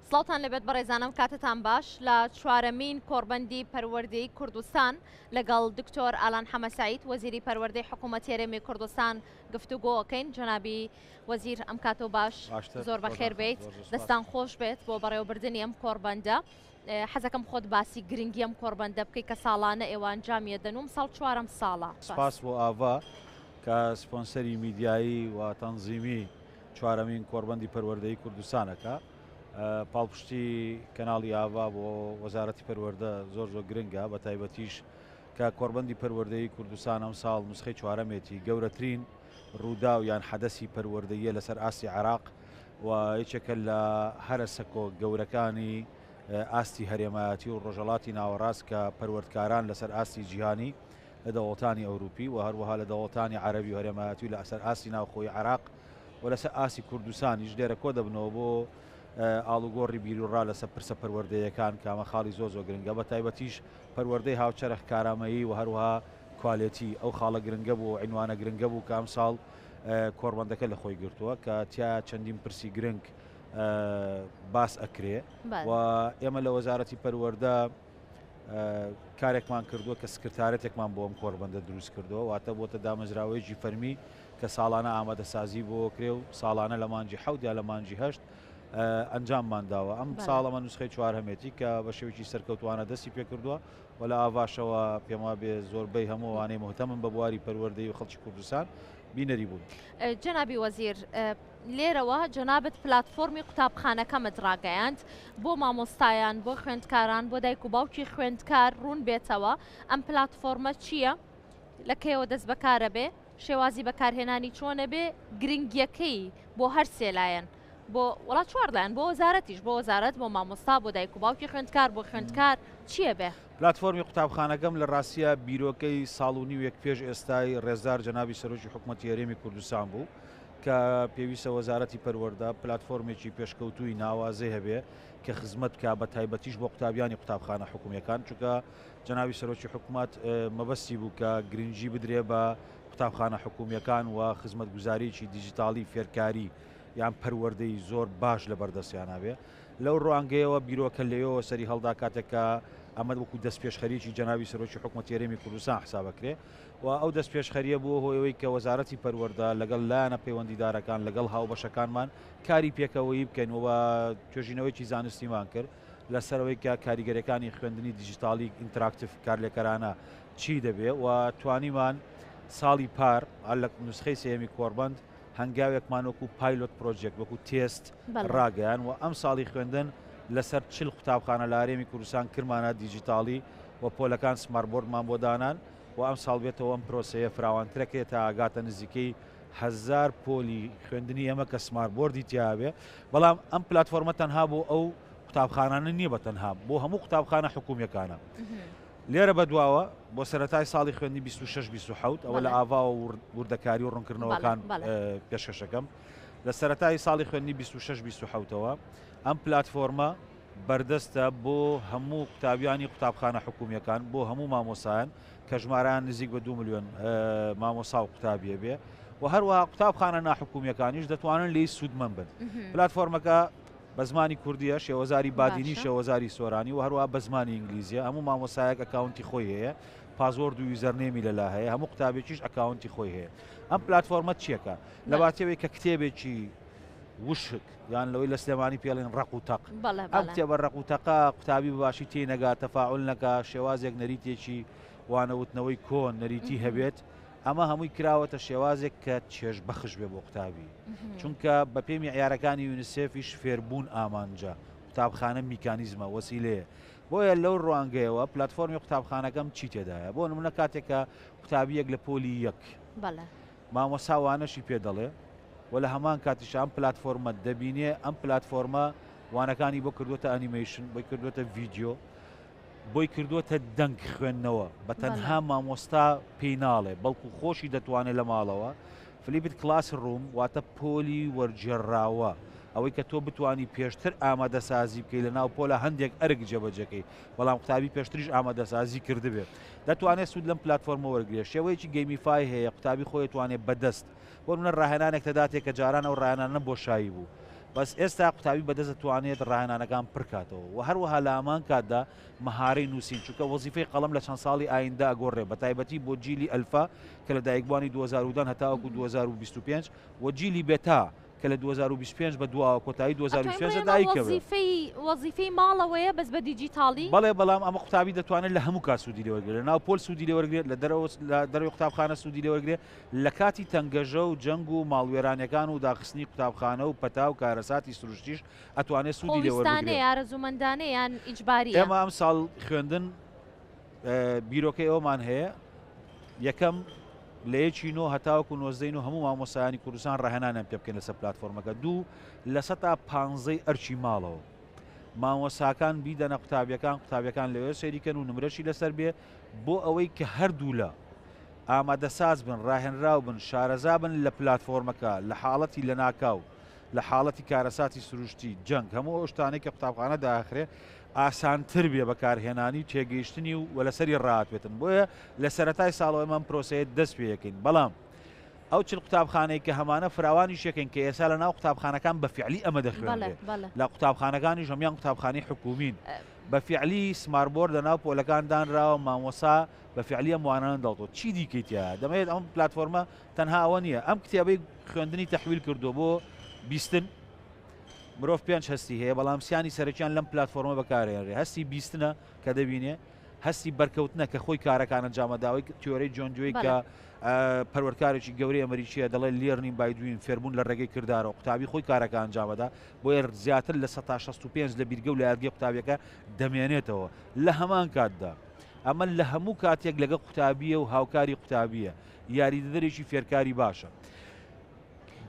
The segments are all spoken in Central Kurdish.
سڵاوتان لێبێت بەڕێزان ئەم کاتەتان باش لە چوارەمین کۆڕبەندی پەروەردەی کوردستان لەگەڵ دکتۆر ئالان حەمەسعید وەزیری پەروەردەی حکوومەتی هەرێمی کوردستان گفتوگۆکەین جەنابی وەزیر ئەم کاتەو باش زۆر بەخێر بیت دەستان خۆش بێت بۆ بەڕێوەبردننی ئەم کۆڕبەندە حەزەکەم خۆت باسی گرنگی ئەم کۆڕبەندە بکەیت کە ساڵانە ئێوە ئەنجامی ئەدەن و ئەمساڵ چوارەم ساڵە. سپاس بۆ ئاڤا کە سپۆنسەری میدیایی و تەنزیمی چوارەمین کۆڕبەندی پەروەردەیی کوردستانە کە پاڵپشتی کەناڵی ئاڤا بۆ وەزارەتی پەروەردە زۆر زۆر گرنگە بە تایبەتیش کە کۆڕبەندی پەروەردەیی کوردستان ئەمساڵ نوسخەی چوارەمێتی گەورەترین ڕووداو یان حەدەسی پەروەردەییە لەسەر ئاستی عێراق و یەکێکە لە هەرە سەکۆ گەورەکانی ئاستی هەرێمایەتی و ڕۆژهەڵاتی ناوەڕاست کە پەروەردکاران لەسەر ئاستی جیهانی لە دەوڵەتانی ئەوروپی و هەروەها لە دەوڵەتانی عەرەبی و هەرێمایەتی و لەسەر ئاستی ناوخۆی عێراق و لەسەر ئاستی کوردستانیش لێرە کۆ دەبنەوە بۆ ئاڵوگۆڕی بیروڕا لەسەر پرسە پەروەردەیەکان کە ئەمە خاڵی زۆر زۆر گرنگە بە تایبەتیش پەروەردەی هاوچەرخ کارامەیی و هەروەها کوالێتی ئەو خاڵە گرنگە بوو و عینوانە گرنگە بوو کە ئەمساڵ کۆڕبەندەکە لە خۆی گرتووە کە تیا چەندین پرسی گرنگ باس ئەکرێ و ئێمە لە وەزارەتی پەروەردە کارێکمان کردووە کە سکرتارەتێکمان بۆ ئەم کۆڕبەندە دروست کردووە واتە بۆتە دامەزراوەیەکی فەرمی کە ساڵانە ئامادەسازی بۆ کرێ و ساڵانە لە مانگی حەوت یا لە مانگی هەشت ئەنجاممان داوە ئەم ساڵەمە نوسخەی چوارهەمێتی کە بە شێوەیەکی سەرکەوتوانە دەستی پێکردووە و لە ئاڤاشەوە پێم وابێ زۆربەی هەموو ئەوانەی مهتەمن بە بواری پەروەردەی و خەڵکی کوردستان بینەری بوون. جەنابی وەزیر لێرەوە جەنابت پلاتفۆرمی قوتابخانەکەمت ڕاگەیاند بۆ مامۆستایان بۆ خوێندکاران بۆ دایک و باوکی خوێندکار ڕوون بێتەوە ئەم پلاتفۆرمە چییە؟ لە کەیەوە دەست بەکارە بێ؟ شێوازی بەکارهێنانی چۆنە بێ؟ گرنگیەکەی بۆ هەر سێ لایەن بۆ وەڵا چوار لایەن بۆ وەزارەتیش بۆ وەزارەت بۆ مامۆستا بۆ دایک و باوکی خوێندکار بۆ خوێندکار چییە بێ؟ پلاتفۆرمی قوتابخانەکەم لە ڕاستیا بیرۆکەی ساڵ و نیوێک پێش ئێستای ڕێزدار جەنابی سەرۆکی حکومەتی هەرێمی کوردستان بوو کە پێویستە وەزارەتی پەروەردە پلاتفۆرمێکی پێشکەوتووی ناوازەی هەبێ کە خزمەت بکا بە تایبەتیش بۆ قوتابیانی قوتابخانە حکومییەکان چونکە جەنابی سەرۆکی حکومەت مەبەستی بوو کە گرنگی بدرێ بە قوتابخانە حکومییەکان و خزمەتگوزاریی دیجیتاڵی فێرکاری یان پەروەردەی زۆر باش لە بەردەستیانا بێ. لەو ڕوانگەیەوە بیرۆکە لەوێوە سەری هەڵدا کاتێک کە ئەمە وەکو دەستپێشخەریی جەنابی سەرۆکی حکومەتی هەرێمی کوردستان حساب ئەکرێ و ئەو دەستپێشخەرییە بووە هۆی ئەوەی کە وەزارەتی پەروەردە لەگەڵ لایەنە پەیوەندیدارەکان لەگەڵ هاوبەشەکانمان کاری پێکەوەیی بکەین و توێژینەوەیەکی زانستیمان کرد لەسەر ئەوەی کە کاریگەریەکانی خوێندنی دیجیتاڵی ئینتراکتیڤ کارلێکەرانە چی دەبێ و توانیمان ساڵی پار لە نوسخەی سێیەمی کۆڕبەند هەنگاوێکمان وەکو pilot project وەکو تێست ڕاگەیان و ئەم ساڵی خوێندن لەسەر 40 قوتابخانە لە هەرێمی کوردستان کرمانە دیجیتاڵی و پۆلەکان smart board مان بۆ دانان و ئەم ساڵ بێتەوە ئەم پرۆسەیە فراوانترەکرێت تا ئاگاتە نزیکەی هەزار پۆلی خوێندنی ئێمە کە smart board ی تیاابێ بەڵام ئەم پلتفۆرمە تەنها بۆ ئەو قوتابخانانە نییە بە تەنها بۆ هەموو قوتابخانە حکومیەکانە. لێرە بەدواوە بۆ سەرەتای ساڵی خوێندنی 26 27 ئەوە لە ئاڤاوە وردەکاری و ڕوونکردنەوەکان پێشکەشەکەم لە سەرەتای ساڵی خوێندنی 26 27ەوە ئەم پلتفۆرمە بەردەستە بۆ هەموو قوتابیانی قوتابخانە حکومیەکان بۆ هەموو مامۆسایان کە ژمارەیان نزیک بە 2 ملیۆن مامۆسا و قوتابیە بێ و هەروەها قوتابخانە ناحکومیەکانیش دەتوانن لێی سوودمەند بن پلتفۆرمەکە بە زمانی کوردیە، شێوەزاری بادینی، شێوەزاری سۆرانی و هەروەها بە زمانی ئینگلیزیە، هەموو مامۆستایەک account ی خۆی هەیە، password و username ی لەلا هەیە، هەموو قوتابێکیش account ی خۆی هەیە. ئەم پلاتفۆرمە چیەکە؟ لە باتی ئەوەی کە کتێبێکی وشک یان لەوەی لە سلێمانی پێڵین ڕەق و تەق، ئەم کتێبە ڕەق و تەقە قوتابی بە باشی تێی نەگا، تەفاعول نەکا، شێوازێک نەریتێکی وانەوتنەوەی کۆن نەریتی هەبێت، ئەمە هەمووی کراوەتە شێوازێک کە چێژبەخش بێ بۆ قوتابی چونکە بەپێی میعیارەکانی یونیسێفیش فێربوون ئامانجە قوتابخانە میکانیزمە وەسیلەیە بۆیە لەو ڕوانگەیەوە پلتفۆرمی قوتابخانەکەم چی تێدایە بۆ نمونە کاتێک کە قوتابیەک لە پۆلی یەک مامۆسا وانەشی پێ دەڵێ و لە هەمان کاتیش ئەم پلتفۆرمە دەبینێ ئەم پلتفۆرمە وانەکانی بۆ کردوتە ئەنیمەیشن بۆی کردوتە ڤیدیۆ بۆی کردووەتە دەنگ خوێندنەوە بە تەنها مامۆستا پێی ناڵێ بەڵکو خۆشی دەتوانێت لە ماڵەوە flipped classroom واتە پۆلی وەرگێڕراوە ئەوەی کە تۆ بتانی پێشتر ئامادەسازی بکەی لە ناو پۆلە هەندێک ئەرک جێبەجێکەی بەڵام قوتابی پێشتریش ئامادەسازی کردبێت دەتوانێت سوود لەم پلتفۆرمە وەرگێ شێوەیەکی gamify هەیە قوتابی خۆی توانێت بەدەست بۆ منە ڕاهێنانێک تەداتێک کە جاران ئەو ڕاهێنانە بۆشایی بوو. بەس ئێستا قوتابی بەدەست دەتوانێت ڕاهێنانەکان پرکاتەوە و هەروەها لە هەمان کاتدا مەهارەی نووسین چونکە وەزیفەی قەڵەم لە چەند ساڵی ئایندە ئەگۆڕێ بە تایبەتی بۆ جیلی ئەلفا کە لە دایکبووانی 2010 هەتاوەکو 2025 و جیلی بێتا کە لە 2025 بە دواوە کۆتایی ئەتوانین 2025 بڵێین لە ئەمە دایک ئەبێ. وەزیفەی وەزیفەی ماڵەوەیە بەس بە دیجیتاڵی؟ بەڵێ بەڵام ئەمە قوتابی دەتوانێت لە هەموو کات سوودی لێ وەرگرێت لە ناو پۆل سوودی لێ وەرگرێت لە دەرەوە لە دەرەوەی قوتابخانە سوودی لێ وەرگرێت لە کاتی تەنگەژە و جەنگ و ماڵوێرانیەکان و داخستنی قوتابخانە و پەتا و کارەساتی سروشتیش ئەتوانێت سوودی لێ خۆویستانەیە، وەربگرێت. ئارەزوومەندانەیە یان ئیجبارییە؟ ئێمە ئەمساڵ خوێندن بیرۆکەی ئەوەمان هەیە یەکەم لە یەکی نۆ هەتاوەکو نۆزدەی نۆ هەموو مامۆستایانی کوردستان ڕاهێنانیان پێ بکەین لەسەر پلاتفۆرمەکە دوو لەسەتا پانزەی ئەرکی ماڵەوە مامۆساکان بیدەنە قوتابیەکان قوتابیەکان لەوێ سەیریکەن و نمرەشی لەسەر بێ بۆ ئەوەی کە هەردوولا ئامادەساز بن، ڕاهێنراو بن، شارەزا بن لە پلاتفۆرمەکە، لە حاڵەتی لەناکاو، لە حاڵەتی کارەساتی سروشتی، جەنگ، هەموو ئەو شتانەی کە قوتابخانە داخرێ، ئاسانتر بێ بەکارهێنانی و تێگەیشتنی و و لەسەری ڕاهاتبێتن. بۆیە لە سەرەتای ساڵەوە ئێمە ئەم پرۆسەیە دەست پێ یەکەین. بەڵام ئەو 40 قوتابخانەی کە هەمانە فراوانیش یەکەین کە ئێستا لە ناو قوتابخانەکان بە فیعلی ئەمە دەخوێنرێ. لە قوتابخانەکانیش هەموویان قوتابخانەی حکوومین. بە فیعلی smart board لە ناو پۆلەکان دانراوە، مامۆستا بە فیعلی ئەم وانانە دەڵتۆ چی دیکەی تیایە دەمەوێت ئەم پلاتفۆرمە تەنها ئەوە نییە ئەم کتێبەی خوێندنی تەحویل کردو بۆ بیستن مرۆڤ پێنج هەستی هەیە بەڵام سیانی سەرەکیان لەم پلاتفۆرمە بەکارێنرێ هەستی بیستنە کە دەبینێ هەستی بەرکەوتنە کە خۆی کارەکان ئەنجامەداوەی تیۆرەی جۆن دیوی کە پەروەرکارێکی گەورەی ئەمریکیە دەڵێت learning by doing فێربوون لە ڕێگەی کردارەوە قوتابی خۆی کارەکە ئەنجامەدا بۆیە زیاتر لە 65 لە بیرگە و لە یادگەی قوتابیەکە دەمێنێتەوە لە هەمان کاتدا ئەمە لە هەموو کاتێک لەگەڵ قوتابییە و هاوکاری قوتابییە، یاریدەدەرێکی فێرکاری باشە.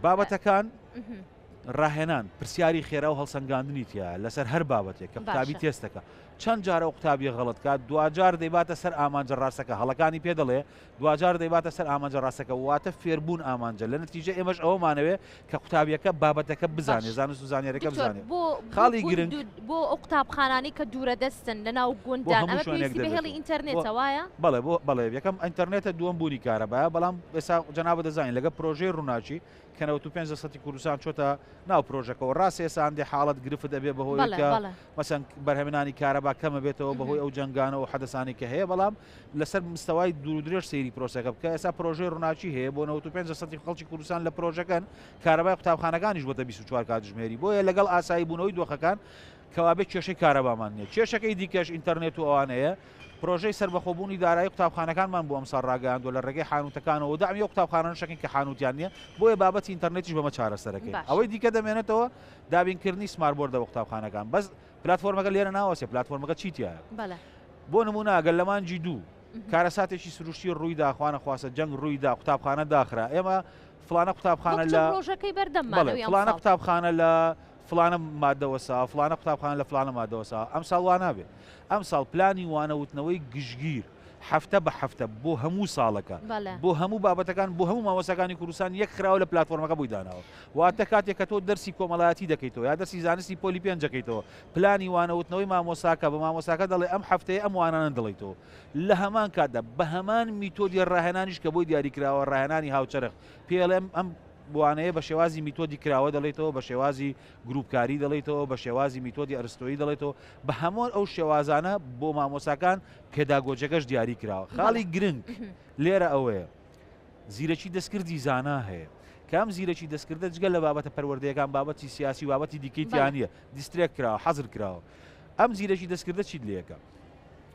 بابەتەکان ڕاهێنان، پرسیاری خێرا و هەڵسەنگاندنی تیایە لەسەر هەر بابەتێک کە قوتابی تێستەکە. چەند جار ئەو قوتابیە غەڵەت کات، دواجار دەیباتە سەر ئامانجە ڕاستەکە، هەڵەکانی پێ دەڵێ، دواجار دەیباتە سەر ئامانجە ڕاستەکە، واتە فێربوون ئامانجە. لە نەتیجە ئێمەش ئەوەمانەوێ کە قوتابیەکە بابەتەکە بزانێ، زانست و زانیاریەکە دکتۆر بزانێ. بۆ بۆ خاڵی گوند گرنگ. و بۆ ئەو قوتابخانانەی کە دوورە دەستن لە ناو بۆ گوندان هەموو ئەمە شوێنێک پێویستی بە هێڵی دەبێتەوە. بۆ ئینتەرنێتە وایە؟ بەڵێ بۆ بەڵێ یەکەم ئینتەرنێتە دووەم بوونی کارەبایە بەڵام ئێستا جەنابت دەزانین لەگەڵ پرۆژەی ڕووناکی کە 95 لەسەتی کوردستان چۆتە ناو پرۆژەکەوە ڕاستە ئێستا هەندێ حاڵەت گرفت ئەبێ بەهۆی بەڵێ کە بەڵێ. مەسەن بەرهەمێنانی کارەبا کەمە بێتەوە بەهۆی ئەو جەنگانە و حەدەسانی کە هەیە بەڵام لەسەر مستەوای دوور و درێژ سەیری پرۆسەکە بکە ئێستا پرۆژەی ڕووناکی هەیە بۆ 95 لەسەتی خەڵکی کوردستان لە پرۆژەکەن کارەبای قوتابخانەکانیش بۆتە 24 کاتژمێری بۆیە لەگەڵ ئاسایی بوونەوەی دۆخەکان کەوابێ کێشەی کارەبامان نییە کێشەکەی دیکەش ئینتەرنێت و ئەوانەیە پرۆژەی سەربەخۆبوونی دارایی قوتابخانەکانمان بۆ ئەمساڵ ڕاگەیاندووە لە ڕێگەی حانووتەکانەوە و دەعمی ئەو قوتابخانانەش ئەکەین کە حانووتیان نییە بۆیە بابەتی ئینتەرنێتیش بەمە چارەسەرەکەین ئەوەی دیکە دەمێنێتەوە دابینکردنی smart board ە بۆ قوتابخانەکان بەس پلاتفۆرمەکە لێرە ناوەسێ پلاتفۆرمەکە چی تیایە بۆ نمونە ئەگەر لە مانگی دوو کارەساتێکی سروشتی ڕوویدا خوانەخواستە جەنگ ڕوویدا قوتابخانە داخرا ئێمە فلانە قوتابخانە لە ڕۆژەکەی بەردەم فلانە قوتابخانە لە فلانە مادە وەسا فلانە قوتابخانە لە فلانە مادە وەسا ئەمساڵ وا نابێ ئەمساڵ پلانی وانەوتنەوەی گشتگیر هەفتە بە هەفتە بۆ هەموو ساڵەکە بۆ هەموو بابەتەکان بۆ هەموو مامۆستاکانی کوردستان یەک خراوە لە پلاتفۆرمەکە بۆی داناوە واتە کاتێک کە تۆ دەرسی کۆمەڵایەتی دەکەیتەوە یا دەرسی زانستی پۆلی پێنج دەکەیتەوە پلانی وانەوتنەوەی مامۆساکە بە مامۆساکە دەڵێ ئەم هەفتەیە ئەم وانانە دەڵێیتەوە لە هەمان کاتدا بە هەمان میتۆدی ڕاهێنانیش کە بۆی دیاری کراوە ڕاهێنانی هاوچەرخ پێڵێم ئەم وانەیە بە شێوازی میتۆدی کراوە دەڵێیتەوە بە شێوازی گروپکاری دەڵێیتەوە بە شێوازی میتۆدی ئەرستۆیی دەڵێیتەوە بە هەموو ئەو شێوازانە بۆ مامۆساکان پێداگۆجەکەش دیاری کراوە خاڵی گرنگ لێرە ئەوەیە زیرەکی دەستکردی زانا هەیە کە ئەم زیرەکی دەستکردە جگە لە بابەتە پەروەردەیەکان بابەتی سیاسی و بابەتی دیکەی تیا نییە دیسترێک کراوە حەزر کراوە ئەم زیرەکی دەستکردە چیت لەکە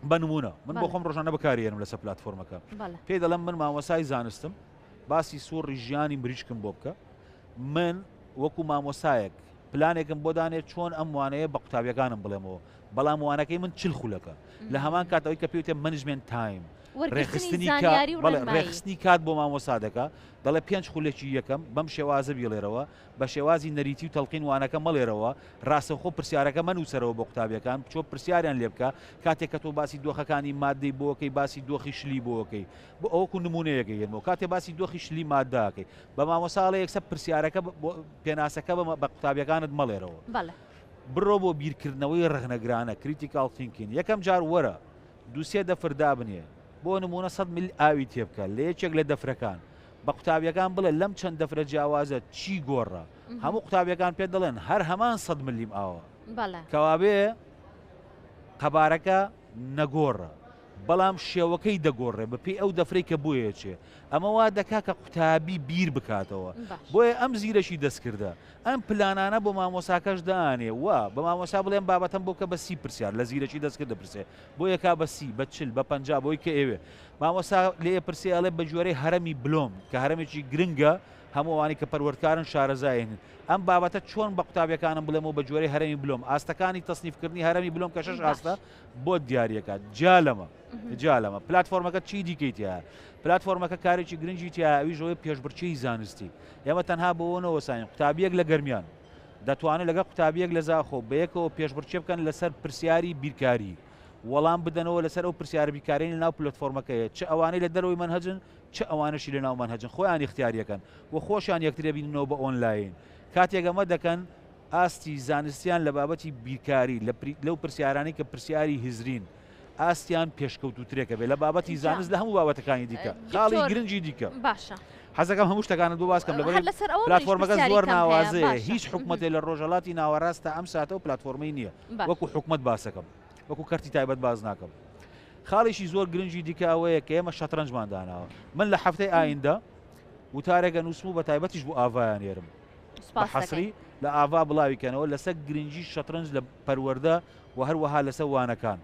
بە نمونە من بۆ خۆم ڕۆژانە بەکارێنم لەسەر پلتفۆرمەکە پێی دەڵێم من مامۆسای زانستم باسی سوڕی ژیانی مریشکم بۆ بکە من وەکو مامۆسایەک پلانێکم بۆ دانێ چۆن ئەم وانەیە بە قوتابیەکانم بڵێمەوە بەڵام وانەکەی من چل خولەکە لە هەمان کاتەوەی کە پێوتێ management time ڕێکخستنی ڕێکخستنی کات بۆ مامۆسا دەکا دەڵێ پێنج خولێکی یەکەم بەم شێوازە بیڵێرەوە بە شێوازی نەریتی و تەڵقین وانەکە مەڵێرەوە ڕاستەوخۆ پرسیارەکە مەنووسەرەوە بۆ قوتابیەکان بچۆ پرسیاریان لێ بکە کاتێک کە تۆ باسی دۆخەکانی مادەی بۆکەی باسی دۆخی شلی بۆکەی بۆ ئەوەکو نمونەیەکە یەنمەوە کاتێ باسی دۆخی شلی مادەکەی بە مامۆسا ئەڵێ یەکسەر پرسیارەکە پێناسەکە بە قوتابیەکانت مەڵێرەوە بڕۆ بۆ بیرکردنەوەی ڕەخنەگرانە، Critical Thinking، یەکەم جار وەرە دوو سێ دەفر دابنێ، بۆ نموونە 100 مل ئاوی تێبکە لە یەکێک لە دەفرەکان، بە قوتابیەکان بڵێ لەم چەند دەفرە جیاوازە چی گۆڕا، هەموو قوتابیەکان پێت دەڵێن هەر هەمان سەد ملیم ئاوە. کەوابێ قەبارەکە نەگۆڕە بەڵام شێوەکەی دەگۆڕێ بەپێی ئەو دەفرەی کە بۆی ئەچێ. ئەمە وا دەکا کە قوتابی بیر بکاتەوە. بۆیە ئەم زیرەکی دەستکردە ئەم پلانانە بۆ مامۆساکەش دانێ و بە مامۆسا بڵێ ئەم بابەتەم بۆ بکە بە سی پرسیار لە زیرەکی دەستکرد دەپرسێ بۆ یەکا بە سی بە 40 بە 50 بۆی کە ئێوێ مامۆسا لێ پرسێ ئەڵێ بە گوێرەی هەرەمی بلۆم کە هەرەمێکی گرنگە هەموو ئەوانەی کە پەروەردکارن شارەزاین ئەم بابەتە چۆن بە قوتابیەکانم بڵێم و بە گوێرەی هەرەمی بلۆم ئاستەکانی تەسنیفکردنی هەرەمی بلۆم کە شەش ئاستە بۆت دیاریەکات جیا لەمە جیا لەمە پلاتفۆرمەکە چی دیکەی تیایە؟ پلاتفۆرمەکە کارێکی گرنگی تیایە ئەویش ئەوەیە پێشبڕکێی زانستی. ئێمە تەنها بەوە نەوەستاین قوتابییەک لە گەرمیان دەتوانێت لەگەڵ قوتابییەک لە زاخۆ بەیەکەوە پێشبڕکێ بکەن لەسەر پرسیاری بیرکاری وەڵام بدەنەوە لەسەر ئەو پرسیارە بیرکاریانەی لەناو پلاتفۆرمەکەیە چ ئەوانەی لە دەرەوەی مەنهەجن چ ئەوانەشی لەناو مەنهەجن خۆیان ئیختیاریەکەن و خۆشیان یەکتری بیننەوە بە ئۆنلاین کاتێک ئەمە دەکەن ئاستی زانستیان لە بابەتی بیرکاری لەو پرسیارانەی کە پرسیاری هزرین ئاستیان پێشکەوتووترێکە بێ لە بابەتی زانست لە هەموو بابەتەکانی دیکە. خاڵی گرنگی دیکە. باشە. حەزەکەم هەموو شتەکانت بۆ باس کەم لەبەر پلاتفۆرمەکە زۆر ناوازەیە هیچ حکومەتێ لە ڕۆژهەڵاتی ناوەڕاست تا ئەم ساتە و پلاتفۆرمەی نییە وەکو حکومەت باسەکەم وەکو کەرتی تایبەت باس ناکەم. خاڵێکی زۆر گرنگی دیکە ئەوەیە کە ئێمە شەترەنجمان داناوە من لە هەفتەی ئایندە وتارێک ئەنووسم و بە تایبەتیش بۆ ئاڤایان نێرم بە حەسری لە ئاڤا بڵاوی کەنەوە لەسەر گرنگی شەترەنج لە پەروەردە و هەروەها لەسەر وانەکان.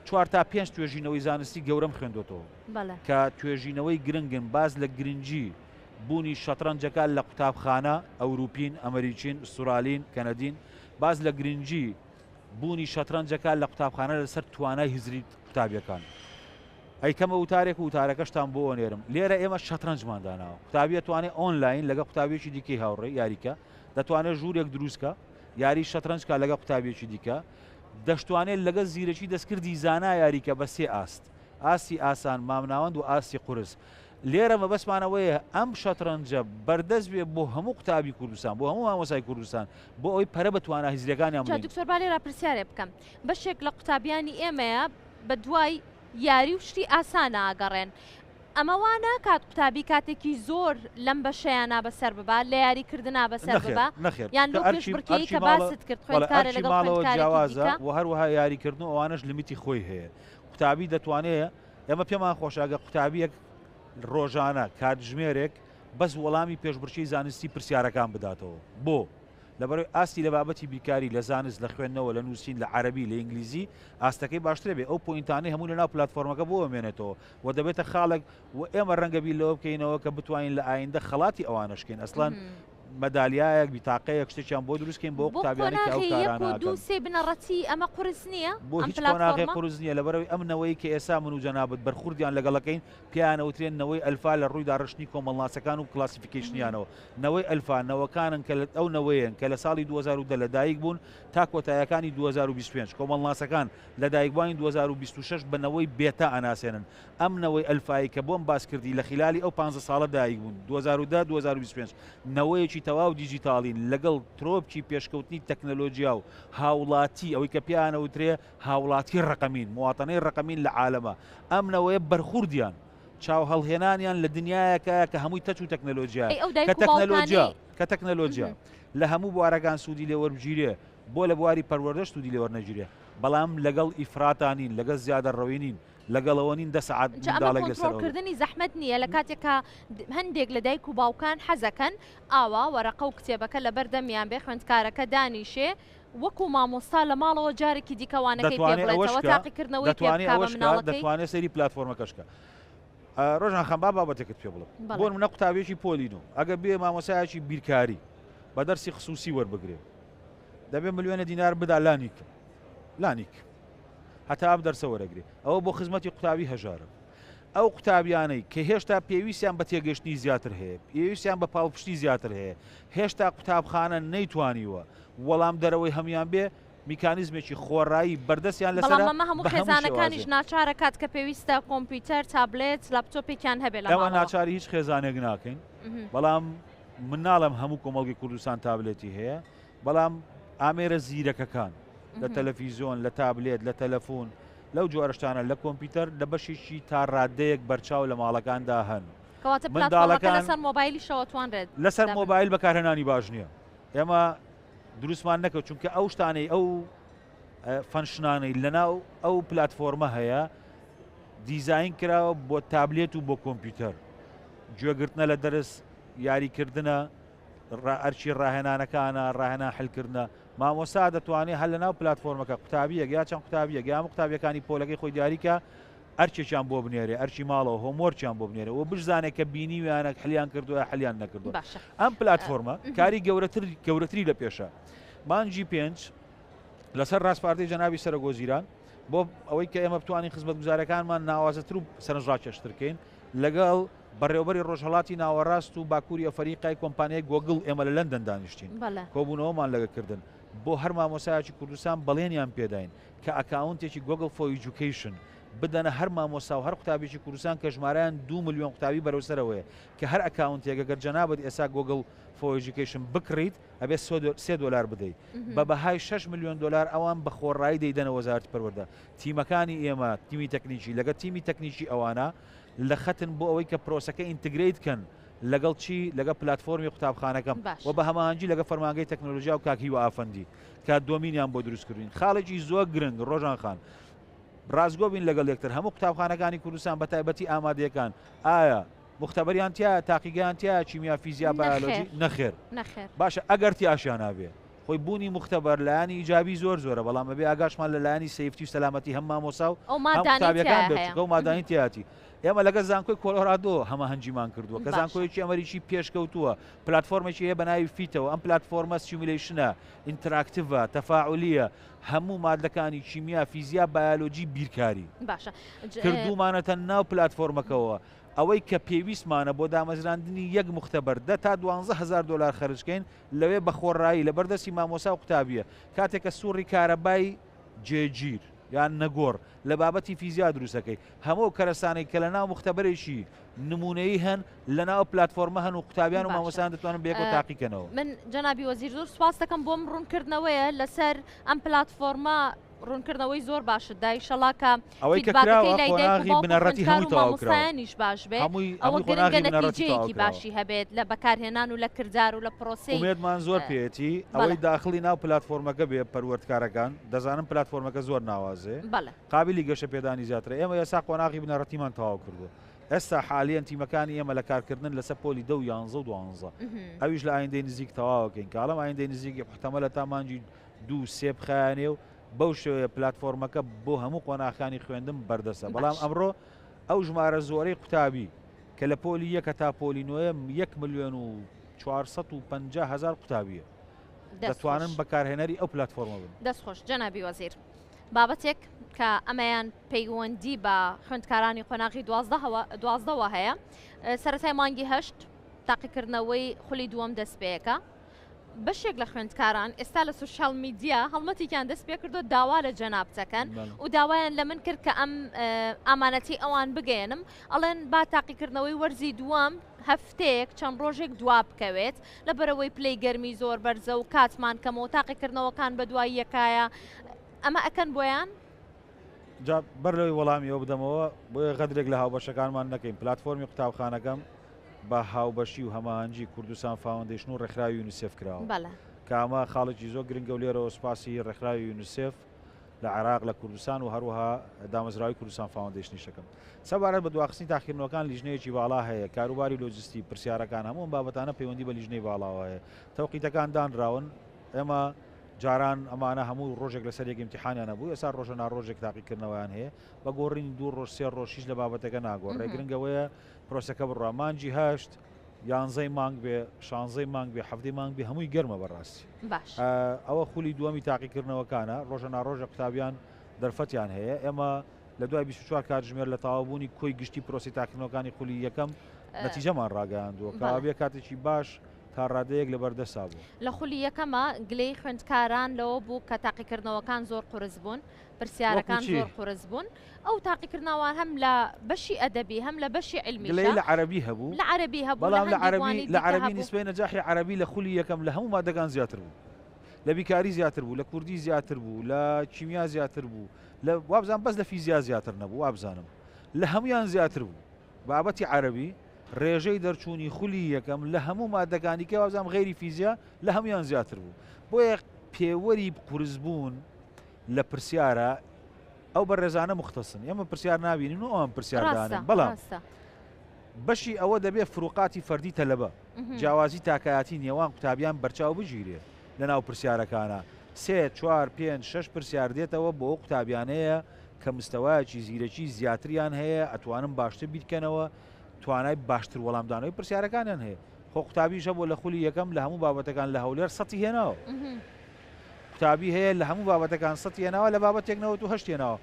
چوار تا پێنج توێژینەوەی زانستی گەورەم خوێندۆتەوە کە توێژینەوەی گرنگن باس لە گرنگی بوونی شەترەنجەکە لە قوتابخانە، ئەوروپین، ئەمەریکین، ئوسترالین، کەنەدین، باس لە گرنگی بوونی شەترەنجەکە لە قوتابخانە لەسەر توانای هزری قوتابیەکان. ئەیکەمە وتارێک و وتارەکەشتان بۆ ئەنێرم. لێرە ئێمە شەترەنجمان داناوە. قوتابی ئەتوانێ ئۆنلاین لەگەڵ قوتابیەکی دیکەی هاوڕێ یاریکا. دەتوانێ ژوورێک دروست کا یاری شەترەنج کا لەگەڵ قوتابیەکی دیکە. دەشتوانێ لەگەڵ زیرەکی دەستکردی زانا یاریکا بە سێ ئاست. ئاستی ئاسان، مامناوەند و ئاستی قورس. لێرە مەبەستمان ئەوەیە ئەم شەترەنجە بەردەست بێ بۆ هەموو قوتابی کوردستان، بۆ هەموو مامۆستای کوردستان، بۆ ئەوەی پەرە بە توانا هزریەکانیان جا بدەین. دکتۆر با لێرە پرسیارێ بکەم. بەشێک لە قوتابیانی ئێمەیە بە دوای یاری و شتی ئاسانا ئەگەڕێن. ئەمە وا ناکات قوتابی کاتێکی زۆر لەم بەشەیانا بەسەر ببا، لە یاری کردنا بەسەر نەخێر ببا؟ نەخێر یان چونکە لەو ئەرکی پێشبڕکێی ئەرکی کە ماڵە باست کرد بەڵێ خوێندکارێ ئەرکی لەگەڵ ماڵەوە خوێندکارێکی جیاوازە دیکە؟ و هەروەها یاریکردن و ئەوانەش لمیتی خۆی هەیە. قوتابی دەتوانێ ئێمە پێمان خۆشە ئەگەر قوتابییەک ڕۆژانە کاتژمێرێک بەس وەڵامی پێشبڕکێی زانستی پرسیارەکان بداتەوە بۆ؟ لەبەرئەوەی ئاستی لە بابەتی بیرکاری، لە زانست، لە خوێندنەوە، لە نووسین، لە عەرەبی، لە ئینگلیزی ئاستەکەی باشترە بێ ئەو point انەی هەمووی لەناو پلاتفۆرمەکە بۆ ئەمێنێتەوە و دەبێتە خاڵێک و ئێمە ڕەنگە بیر لەوە بکەینەوە کە بتوانین لە ئایندە خەڵاتی ئەوانەش کەین ئەسڵەن مەدالیایەک بیتاقەیەک شتێکیان بۆ دروست کەین بۆ بۆ قوتابیانی کە ئەو قۆناغی یەک کارانە و دوو ئەکەن. سێ بنەڕەتی ئەمە قورس نییە؟ بۆ ئەم هیچ قۆناغێک پلاتفۆرمە؟ قورس نییە لەبەرئەوەی ئەم نەوەی کە ئێستا من و جەنابت بەرخوردیان لەگەڵ ئەکەین پێیان ئەوترێن نەوەی ئەلفا لە ڕووی داڕشتنی کۆمەڵناسەکان و classification یانەوە نەوەی ئەلفا نەوەکانن کە ئەو نەوەیەن کە لە ساڵی 2010 لەدایک بوون تا کۆتایەکانی 2025 کۆمەڵناسەکان لەدایکبووانی 2026 بە نەوەی بێتا ئەناسێنن ئەم نەوەی ئەلفایی کە بۆم باس کردی لە خیلالی ئەو پانزە ساڵە دایک بوون 2010 2025 نەوەیەکی تەواو دیجیتاڵین لەگەڵ ترۆپکی پێشکەوتنی تەکنەلۆجیا و هاوڵاتی ئەوەی کە پێیان ئەوترێ هاوڵاتی ڕەقەمین مواطنەی ڕەقەمین لە عالەمە ئەم نەوەیە بەرخوردیان چاو هەڵهێنانیان لە دنیایەکایە کە هەمووی touch و تەکنەلۆجیایە ئەی ئەو کە دایک و تەکنەلۆجیا باوکانەی کە تەکنەلۆجیا لە هەموو بوارەکان سوودی لێ وەربگیرێ بۆ لە بواری پەروەردەش سوودی لێ وەرنەگیرێ بەڵام لەگەڵ ئیفراتا نین لەگەڵ زیادەڕەوی نین لەگەڵ ئەوە نین دە سەعات جا ئەمە منداڵێک لەسەر ئەوە بێ. کۆنترۆڵکردنی زەحمەت نییە لە کاتێک کە هەندێک لە دایک و باوکان حەزەکەن ئاوا وەرەقە و کتێبەکە لەبەر دەمیان بێ خوێندکارەکە دانیشێ وەکو مامۆستا لە ماڵەوە جارێکی دیکە وانەکەی پێ دەتوانێ ئەوەش بڵێتەوە کە تاقیکردنەوەی پێ دەتوانێ بکا بە ئەوەش کە مناڵەکەی؟ دەتوانێ سەیری پلاتفۆرمەکەش کە. ڕۆژان خان با بابەتێکت پێ بڵێم بەڵێ. بۆ نمونە قوتابیەکی پۆلی نۆ ئەگەر بێ مامۆسایەکی بیرکاری بە دەرسی خسوسی وەربگرێ دەبێ ملیۆنە دینار بدا لانیک لانیک هەتا ئەم دەرسە وەرەگرێ ئەوە بۆ خزمەتی قوتابی هەژارە ئەو قوتابیانەی کە هێشتا پێویستیان بە تێگەشتنی زیاتر هەیە پێویستیان بە پاڵپشتی زیاتر هەیە هێشتا قوتابخانە نەیتوانیوە وەڵام دەرەوەی هەموان بێ میکانیزمێکی خۆڕایی بەردەستیان بەڵام لەسەرە ئەمە هەموو بە هەموو خێزانەکانیش شێوازێک. ناچارە کات کە پێویستە کۆمپیوتەر، تابلێت، لاپتۆپێکیان هەبێ لە ئێمە ماڵەوە. ناچاری هیچ خێزانێک ناکەین، بەڵام من ناڵێم هەموو کۆمەڵگەی کوردستان تابلێتی هەیە، بەڵام ئامێرە زیرەکەکان لە تەلەفیزیۆن، لە تابلێت، لە تەلەفون، لەو جۆرە شتانە، لە کۆمپیوتەر لە بەشێکی تا ڕاددەیەک بەرچاو لە ماڵەکاندا هەن. کەواتە پلاتفۆرمەکە منداڵەکان لەسەر مۆبایلیشەوە توانرێت لەسەر دابنرێت. مۆبایل بەکارهێنانی باش نییە. ئێمە دروستمان نەکرد چونکە ئەو شتانەی ئەو function انەی لەناو ئەو پلاتفۆرمە هەیە دیزاین کراوە بۆ تابلێت و بۆ کۆمپیوتەر گوێگرتنە لە دەرس یاریکردنە ئەرکی ڕاهێنانەکانە ڕاهێنان حلکردنە مامۆستا دەتوانێت هەر لەناو پلتفۆرمەکە قوتابیەک یا چەند قوتابیەک یا قوتابیەکانی پۆلەکەی خۆی دیاریکە ئەرکێکیان بۆ بنێرێ ئەرکی ماڵەوە homework یان بۆ بنێرێ و بشزانێ کە بینیویانە حلیان کردووە یا حلیان نەکردووە باشە ئەم پلاتفۆرمە کاری گەورەتر گەورەتری لە پێشە مانگی پێنج لەسەر ڕاسپاردەی جەنابی سەرۆک وەزیران بۆ ئەوەی کە ئێمە بتوانین خزمەتگوزارەکانمان ناوازەتر و سەرنجڕاکێشتر کەین لەگەڵ بەڕێوەبەری ڕۆژهەڵاتی ناوەڕاست و باکووری ئەفەریقای کۆمپانیای گۆگڵ ئێمە لە لەندەن دانیشتین کۆبوونەوەمان لەگە کردن بۆ هەر مامۆسایەکی کوردستان بەڵێنیان پێداین کە account ێکی Google for Education بدەنە هەر مامۆستا و هەر قوتابیەکی کوردستان کە ژمارەیان دوو ملیۆن قوتابی بەرەو سەرەوەیە کە هەر account ێک گەر جەنابت ئێستا Google for Education بکڕیت ئەبێ سێ دۆلار بدەیت بە بەهای 6 ملیۆن دۆلار ئەوان بە خۆڕایی دەیدەنە وەزارەتی پەروەردە تیمەکانی ئێمە تیمی تەکنیکی لەگەڵ تیمی تەکنیکی ئەوانە لە خەتن بۆ ئەوەی کە پرۆسەکە integrate کەن لەگەڵ چی لەگەڵ پلاتفۆرمی قوتابخانەکەم و بە هەماهەنگی لەگەڵ فەرمانگەی تەکنەلۆژیا و کاک هیوا ئافەندی کە domain یان بۆ دروست کردوین خاڵێکی زۆر گرنگ ڕۆژان خان ڕاستگۆ بین لەگەڵ یەکتر هەموو قوتابخانەکانی کوردستان بە تایبەتی ئامادەیەکان ئایا مختبەریان تیا تاقیگەیان تیا کیمیا فیزیا بایۆلۆجی نەخێر نەخێر باشە ئەگەر تیاشیان نابێ خۆی بوونی مختبەر لایەنی ئیجابی زۆر زۆرە بەڵام ئەبێ ئاگاشمان لە لایەنی safety و سەلامەتی هەم مامۆسا و ئەو هەم مادانەی قوتابیەکان تیا بێت هەیە چونکە ئەو مادانەی تیاتی ئێمە لەگەڵ زانکۆی کۆلۆرادۆ هەماهەنگیمان کردووە کە باشە زانکۆیەکی ئەمریکی پێشکەوتووە پلاتفۆرمێکی هەیە بە ناوی PhET ەوە ئەم پلاتفۆرمە simulation ە interactive ە تەفاعولیە هەموو مادەکانی کیمیا فیزیا بایۆلۆجی بیرکاری باشە کردوومانەتە ناو پلاتفۆرمەکەوە ئەوەی کە پێویستمانە بۆ دامەزراندنی یەک مختبەر 10 تا 12 هەزار دۆلار خەرجکەین لەوێ بە خۆڕایی لە بەردەستی مامۆسا و قوتابیە کاتێک کە سوڕی کارەبای جێگیر یان نەگۆڕ لە بابەتی فیزیا دروستەکەی هەموو ئەو کەرەسانەی کە لە ناو مختبەرێکی نمونەیی هەن لە ناو پلاتفۆرمە هەن و قوتابیان و باشە مامۆستایان دەتوانن بەیەکەوە تاقیکەنەوە. من جەنابی وەزیر زۆر سوپاس دەکەم بۆم ڕوونکردنەوەیە لەسەر ئەم پلاتفۆرمە ڕوونکردنەوەی زۆر باشت دا ئیشەڵا کە ئەوەی کە feedback ەکەی کراوە لای دایک و قۆناغی باوک و بنەڕەتی خوێندکار هەمووی و تەواو کراوە مامۆستایانیش باش بێ هەمووی ئەوە هەمووی گرنگە قۆناغی بنەڕەتی تەواو نەتیجەیەکی کراوە. باشی هەبێت لە بەکارهێنان و لە کردار و لە پرۆسەی ئومێدمان زۆر پێیەتی بەڵێ. ئەوەی داخڵی ناو پلاتفۆرمەکە بێ پەروەردکارەکان دەزانم پلاتفۆرمەکە زۆر ناوازەیە بەڵێ. قابیلی گەشەپێدانی زیاترە ئێمە ئێستا قۆناغی بنەڕەتیمان تەواو کردووە ئێستا حالیەن تیمەکانی ئێمە لە کارکردنن لەسەر پۆلی دە و یانزە و دوانزە ئەویش لە ئایندەی نزیک تەواوەکەین کە ئەڵێم ئایندەی نزیک محتەمەلە تا مانگی دوو سێ بخایەنێ و بەو شێوەیە پلاتفۆرمەکە بۆ هەموو قۆناغەکانی خوێندن بەردەستە بەڵام ئەمڕۆ ئەو ژمارە زۆرەی قوتابی کە لە پۆلی یەکە تا پۆلی نۆیە یەک ملیۆن و 450 هەزار قوتابیە دەتوانن بەکارهێنەری ئەو پلاتفۆرمە بن. دەست خۆش جەنابی وەزیر. بابەتێک کە ئەمەیان پەیوەندی بە خوێندکارانی قۆناغی دوازدەوە هەیە سەرەتای مانگی هەشت تاقیکردنەوەی خولی دووەم دەست پێیەکە بەشێک لە خوێندکاران ئێستا لە social media هەڵمەتێکیان دەست پێ کردو داوا لە جەناب دەکەن و داوایان لە من کرد کە ئەم ئامانەتی ئەوان بگەێنم ئەڵێن با تاقیکردنەوەی وەرزی دووەم هەفتەیەک چەند ڕۆژێک دوا بکەوێت لەبەرئەوەی پلەی گەرمی زۆر بەرزە و کاتمان کەمە و تاقیکردنەوەکان بەدوای یەکایە ئەمە ئەکەن بۆیان؟ جا بەر لەوەی وەڵامی ئەوە بدەمەوە بۆیە غەدرێک لە هاوبەشەکانمان نەکەین پلاتفۆرمی قوتابخانەکەم بە هاوبەشی و هەماهەنگی کوردستان فاوەندەیشن و ڕێکخراوی یونیسێف کراوە کە ئەمە خاڵێکی زۆر گرنگە و لێرەوە سوپاسی ڕێکخراوی یونیسێف لە عێراق لە کوردستان و هەروەها دامەزراوەی کوردستان فاوەندەیشنیش دەکەم. سەبارەت بە دواخستنی تاقیکردنەوەکان لیژنەیەکی باڵا هەیە، کاروباری لۆجستی، پرسیارەکان، هەموو ئەم بابەتانە پەیوەندی بە لیژنەی باڵاوە هەیە. تەوقیتەکان دانراون، ئێمە جاران ئەمانە هەموو ڕۆژێک لەسەر یەک ئیمتیحانیان هەبوو، ئێستا ڕۆژە ناڕۆژێک تاقیکردنەوەیان هەیە، بە گۆڕینی دوو ڕۆژ سێ ڕۆژ هیچ لە بابەتەکە ناگۆڕێ، گرنگ ئەوەیە پرۆسەکە بڕوا. مانگی هەشت، یانزەی مانگ بێ، شانزەی مانگ بێ، حەڤدەی مانگ بێ هەمووی گەرمە بەڕاستی. باش. ئەوە خولی دووەمی تاقیکردنەوەکانە، ڕۆژە ناڕۆژە قوتابیان دەرفەتیان هەیە، ئێمە لە دوای 24 کاتژمێر لە تەواوبوونی کۆی گشتی پرۆسەی تاقیکردنەوەکانی خولی یەکەم نەتیجەمان ڕاگەیاندووە، کەوابێ کاتێکی باش تا ڕادەیەک لەبەردەستا بوو. لە خولی یەکەما گلەیی خوێندکاران لەوە بوو کە تاقیکردنەوەکان زۆر قورس بوون، پرسیارەکان زۆر قورس بوون، ئەو تاقیکردنەوە هەم لە بەشی ئەدەبی هەم لە بەشی عیلمیشە. گلەیی لە عەرەبی هەبوو. لە عەرەبی هەبوو، لە بەڵام لە هەندێک عەرەبی وانەی لە دیکە عەرەبی هەبوو. نیسبەی نەجاحی عەرەبی لە خولی یەکەم لە هەموو مادەکان زیاتر بوو. لە بیکاری زیاتر بوو، لە کوردی زیاتر بوو، لە کیمیا زیاتر بوو، لە وابزانم بەس لە فیزیا زیاتر نەبوو وابزانم. لە هەموویان زیاتر بوو. بابەتی عەرەبی. ڕێژەی دەرچوونی خولی یەکەم لە هەموو مادەکانی کە وابزانم غەیری فیزیا لە هەموویان زیاتر بوو. بۆیە پێوەری قورسبوون لە پرسیارە ئەو بەڕێزانە مختصن، ئێمە پرسیار نابینین و ئەوان پرسیار دانێن، بەڵام بەشی ئەوە دەبێ فروقاتی فەردی تەلەبە، جیاوازی تاکایەتی نێوان قوتابیان بەرچاو بگیرێ لەناو پرسیارەکانا. سێ، چوار، پێنج، شەش پرسیار دێتەوە بۆ ئەو قوتابیانەیە کە مستەوایەکی زیرەکی زیاتریان هەیە، ئەتوانن باشتر بیرکەنەوە، توانای باشتر وەڵامدانەوەی پرسیارەکانیان هەیە. خۆ قوتابیش هەبووە لە خولی یەکەم لە هەموو بابەتەکان لە هەولێر سەتی هێناوە. قوتابی هەیە لە هەموو بابەتەکان سەتی هێناوە لە بابەتێک 98 هێناوە.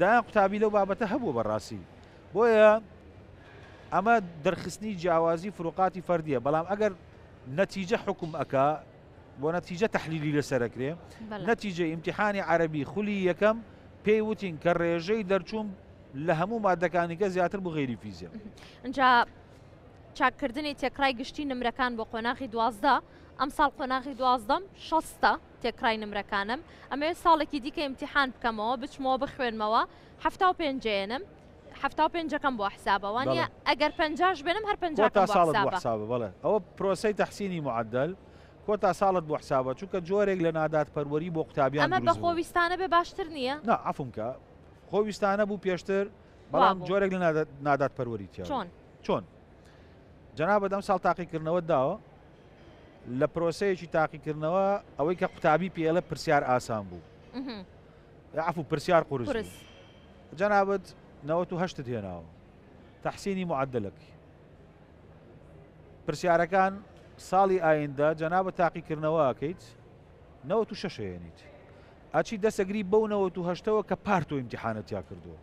دایان قوتابی لەو بابەتە هەبووە بەڕاستی. بۆیە ئەمە دەرخستنی جیاوازی فروقاتی فەردیە، بەڵام ئەگەر نەتیجە حوکم ئەکا بۆ نەتیجە تەحلیلی لەسەر ئەکرێ، نەتیجەی ئیمتیحانی عەرەبی خولی یەکەم پێی وتین کە ڕێژەی دەرچوون لە هەموو مادەکانی کە زیاتر بوو غەیری فیزیا. ئینجا چاککردنی تێکڕای گشتی نمرەکان بۆ قۆناغی 12، ئەمساڵ قۆناغی دوازدەم شەستە تێکڕای نمرەکانم، ئەمەوێت ساڵێکی دیکە ئیمتیحان بکەمەوە بچمەوە بخوێنمەوە 75 ئێنم، 75ەکەم بۆ حسابە وانە ئەگەر پەنجاش بێنم هەر پەنجاکەم بۆ ساڵت بۆ حسابە. بەڵێ ئەوە پرۆسەی تەحسینی معەدەل کۆتا ساڵت بۆ حسابە، چونکە جۆرێک لە نادادپەروەری بۆ قوتابیان ئەمە بە خۆویستانە بێ باشتر نییە؟ نا عەفوم کە خۆویستانە بوو پێشتر، بەڵام جۆرێک لە نادادپەروەری تیا. چۆن؟ چۆن؟ جەنابت ئەم ساڵ تاقیکردنەوەت داوە، لە پرۆسەیەکی تاقیکردنەوە ئەوەی کە قوتابی پێڵێ پرسیار ئاسان بوو، عەفو پرسیار قورس بوو، جەنابت 98ت هێناوە، تەحسینی معەدەلەک پرسیارەکان ساڵی ئایندە جەنابت تاقیکردنەوە ئەکەیت 96 هێنیت، ئەچی دەسەگری بەو 98ەوە کە پار تۆ ئیمتیحانت تیا کردووە،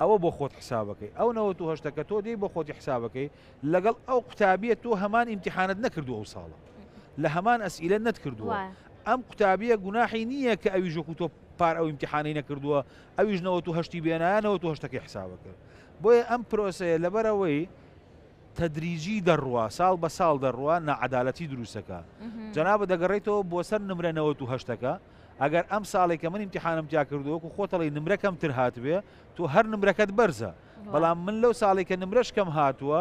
ئەوە بۆ خۆت حسابەکەی. ئەو 98ە کە تۆ دێی بۆ خۆتی حسابەکەی لەگەڵ ئەو قوتابیە تۆ هەمان ئیمتیحانت نەکردووە، ئەو ساڵە لە هەمان ئەسئیلە نەتکردووە. ئەم قوتابیە گوناحی نییە کە ئەویش وەکو تۆ پار ئەو ئیمتیحانەی نەکردووە، ئەویش 98ی بێنایە 98ەکەی حسابە کرد. بۆیە ئەم پرۆسەیە لەبەرەوەی تەدریجی دەڕوا، ساڵ بە ساڵ دەڕوا، ناعەدالەتی دروستەکە. جەنابت دەگەڕێیتەوە بۆ سەر نمرە 98ەکە، ئەگەر ئەم ساڵێک کە من ئیمتیحانم تیا کردووە وەکو خۆتەڵی نمرە کەمتر هاتبێ، تۆ هەر نمرەکەت بەرزە، بەڵام من لەو ساڵێک کە نمرەش کەم هاتووە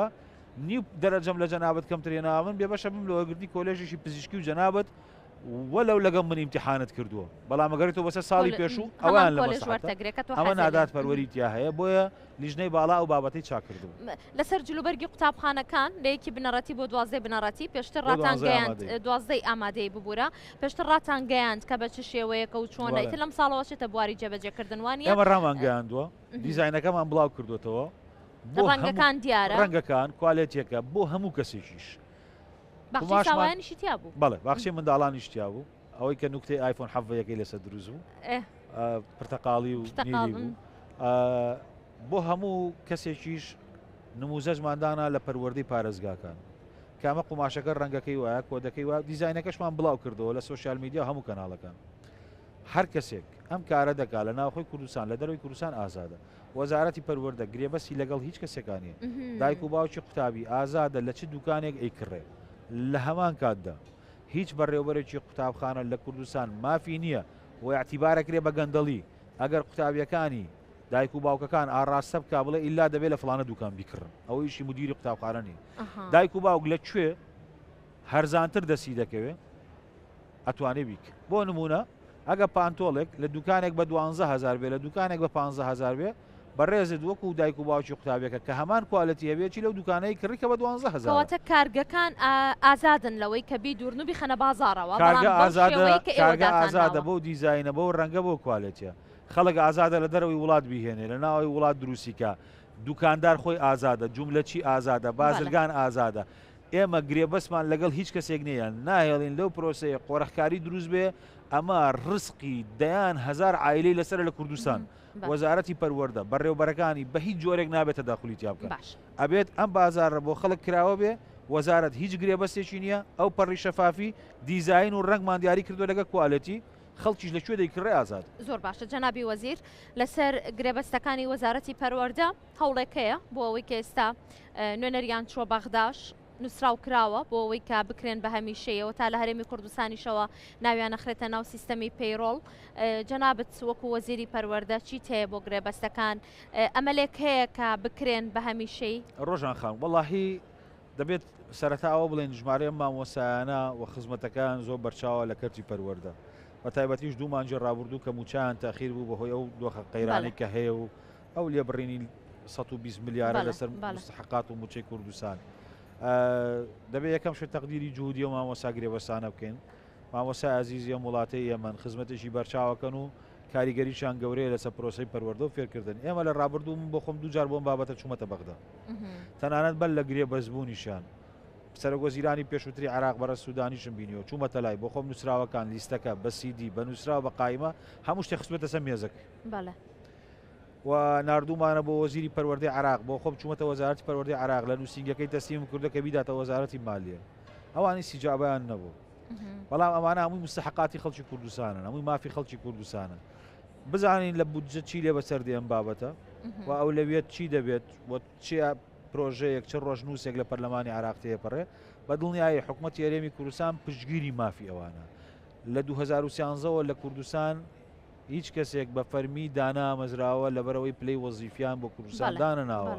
نیو دەرەجەم لە جەنابت کەمتر هێناوە، من بێبەشە بم لە وەرگرتنی کۆلێژێکی پزیشکی و جەنابت وەلەو لەگەڵ من ئیمتیحانت کردووە، بەڵام ئەگەر تۆ بەسەر ساڵی پێشوو ئەوان لە مەسڵەحەتە، ئەمە نادادپەروەری تیا هەیە، بۆیە لیژنەی باڵا ئەو بابەتەی چاک کردبوو. لەسەر جلوبەرگی قوتابخانەکان لە یەکی بنەڕەتی بۆ دوازدەی بنەڕەتی پێشتر ڕاتان گەیاند، دوازدەی ئامادەیی ببوورە، پێشتر ڕاتان گەیاند کە بە چ شێوەیەکە و چۆنە، ئیتر لەم ساڵەوە چێتە بواری جێبەجێکردن وانییە؟ ئێمە ڕامان گەیاندووە، دیزاینەکەمان بڵاو کردووەتەوە، بۆ ڕەنگەکان دیارە، ڕەنگەکان کوالێتیەکە بۆ هەموو کەسێکیش. باخچەی ساوایانیشی تیا بوو. بەڵێ باخچەی منداڵانیش تیا بوو. ئەوەی کە نوکتەی ئایفۆن حەڤەیەکەی لەسەر دروست بوو پرتەقاڵی و نیلی بوو. بۆ هەموو کەسێکیش نموزەجمان دانا لە پەروەردەی پارێزگاکان کامە قوماشەکە ڕەنگەکەی وایە کۆدەکەی وایە دیزاینەکەشمان بڵاو کردەوە لە سۆشیال میدیا و هەموو کەناڵەکان. هەر کەسێک ئەم کارە دەکا لە ناوخۆی کوردستان لە دەرەوەی کوردستان ئازادە. وەزارەتی پەروەردە گرێبەستی لەگەڵ هیچ کەسێکا نییە. دایک و باوکی قوتابی ئازادە لە چ دوکانێک ئەیکڕێ. لە هەمان کاتدا هیچ بەڕێوبەرێکی قوتابخانە لە کوردستان مافی نییە و ئیعتیبار ئەکرێ بە گەندەڵی ئەگەر قوتابیەکانی دایک و باوکەکان ئاڕاستە بکا بڵێ ئیلا دەبێ لە فڵانە دوکان بیکڕن. ئەوە ئیشی مودیری قوتابخانە نییە. دایک و باوک لە کوێ هەرزانتر دەستی دەکەوێ ئەتوانێ بیک. بۆ نموونە ئەگە پانتۆڵێک لە دوکانێک بە 12 هەزار بێ لە دوکانێک بە 15 هەزار بێ، بەڕێزت وەکو دایک و باوکی قوتابیەکە کە هەمان quality هەبێ چی لەو دوکانەی کڕی کە بە 12 هەزارە. کەواتە کارگەکان ئازادن لەوەی کە بیدورن و بیخەنە بازاڕەوە، بەڵام کارگە بەو ئازادە شێوەیەی کە ئێوە کارگە داتان ئازادە ناوە. بەو دیزاینە بەو ڕەنگە بەو quality ە. خەڵک ئازادە لە دەرەوەی وڵات بیهێنێ لە ناوەوەی وڵات دروستی کا. دوکاندار خۆی ئازادە، جوملەچی ئازادە، بازرگان ئازادە. ئێمە گرێبەستمان لەگەڵ هیچ کەسێک نییە، ناهێڵین لەو پرۆسەیە قۆرخکاری دروست بێ، ئەمە ڕزقی دەیان هەزار عایلەی لەسەرە لە کوردستان. وەزارەتی پەروەردە، بەڕێوەبەرەکانی بە هیچ جۆرێک نابێت تەداخولی تیا بکەن. ئەبێت ئەم بازاڕە بۆ خەڵک کراوە بێ، وەزارەت هیچ گرێبەستێکی نییە، ئەو پەڕی شەفافی، دیزاین و ڕەنگمان دیاری کردووە لەگەڵ quality، خەڵکیش لە کوێ دەیکڕێ ئازادە. زۆر باشە جەنابی وەزیر، لەسەر گرێبەستەکانی وەزارەتی پەروەردە هەوڵێک هەیە بۆ ئەوەی کە ئێستا نوێنەریان چووە بەغداش. نووسراو کراوە بۆ ئەوەی کە بکرێن بە هەمیشەیەوە تا لە هەرێمی کوردستانیشەوە ناویان نەخرێتە ناو سیستەمی payroll. جەنابت وەکو وەزیری پەروەردە چیت هەیە بۆ گرێبەستەکان؟ ئەمەلێک هەیە کە بکرێن بە هەمیشەیی؟ ڕۆژان خان، وەڵاهی دەبێت سەرەتا ئەوە بڵێین ژمارەی ئەم مامۆستایانە و خزمەتەکەیان زۆر بەرچاوە لە کەرتی پەروەردە بە تایبەتیش دوو مانگی ڕابردوو کە مووچەیان تەئخیر بوو بەهۆی ئەو دۆخە قەیرانەی کە هەیە و ئەو لێبڕینی 120 ملیارە لەسەر مستحقات و مووچەی کوردستان دەبێت یەکەم شت تەقدیری جهودی و مامۆستا گرێبەستانە بکەین مامۆستا ئازیزی ئەم وڵاتەی ئێمەن خزمەتێکی بەرچاوەکەن و کاریگەریشیان گەورەیە لەسەر پرۆسەی پەروەردە و فێرکردن. ئێمە لە ڕابردوو من بۆ خۆم دووجار بۆ ئەم بابەتە چوومەتە بەغدا. تەنانەت بەر لە گرێبەستبوونیشیان سەرۆکوەزیرانی پێشووتری عێراق بەڕێز سوودانیشم بینیوە، چوومەتە لای، بۆ خۆم نووسراوەکان، لیستەکە، بە CD، بە نووسراو، بە قایمە، هەموو شتێک خستوومەتە سەر مێزەکەی. و ناردوومانە بۆ وەزیری پەروەردەی عێراق، بۆ خۆم چوومەتە وەزارەتی پەروەردەی عێراق، لە نووسینگەکەی تەسلیمم کردووە کە بیداتە وەزارەتی مالیە. ئەوان ئیستیجابەیان نەبوو. بەڵام ئەمانە هەمووی مستحقاتی خەڵکی کوردستانن، هەمووی مافی خەڵکی کوردستانن. بزانین لە بودجە چی لێ بەسەر دێ ئەم بابەتە و ئەولەویەت چی دەبێت و چ پرۆژەیەک چ ڕۆژنووسێک لە پەرلەمانی عێراق تێپەڕێ. بە دڵنیایی حکومەتی هەرێمی کوردستان پشتگیری مافی ئەوانە. لە 2013 ەوە لە کوردستان هیچ کەسێک بە فەرمی دانامەزراوە لەبەرئەوەی پلەی وەزیفیان بۆ کوردستان دانەناوە.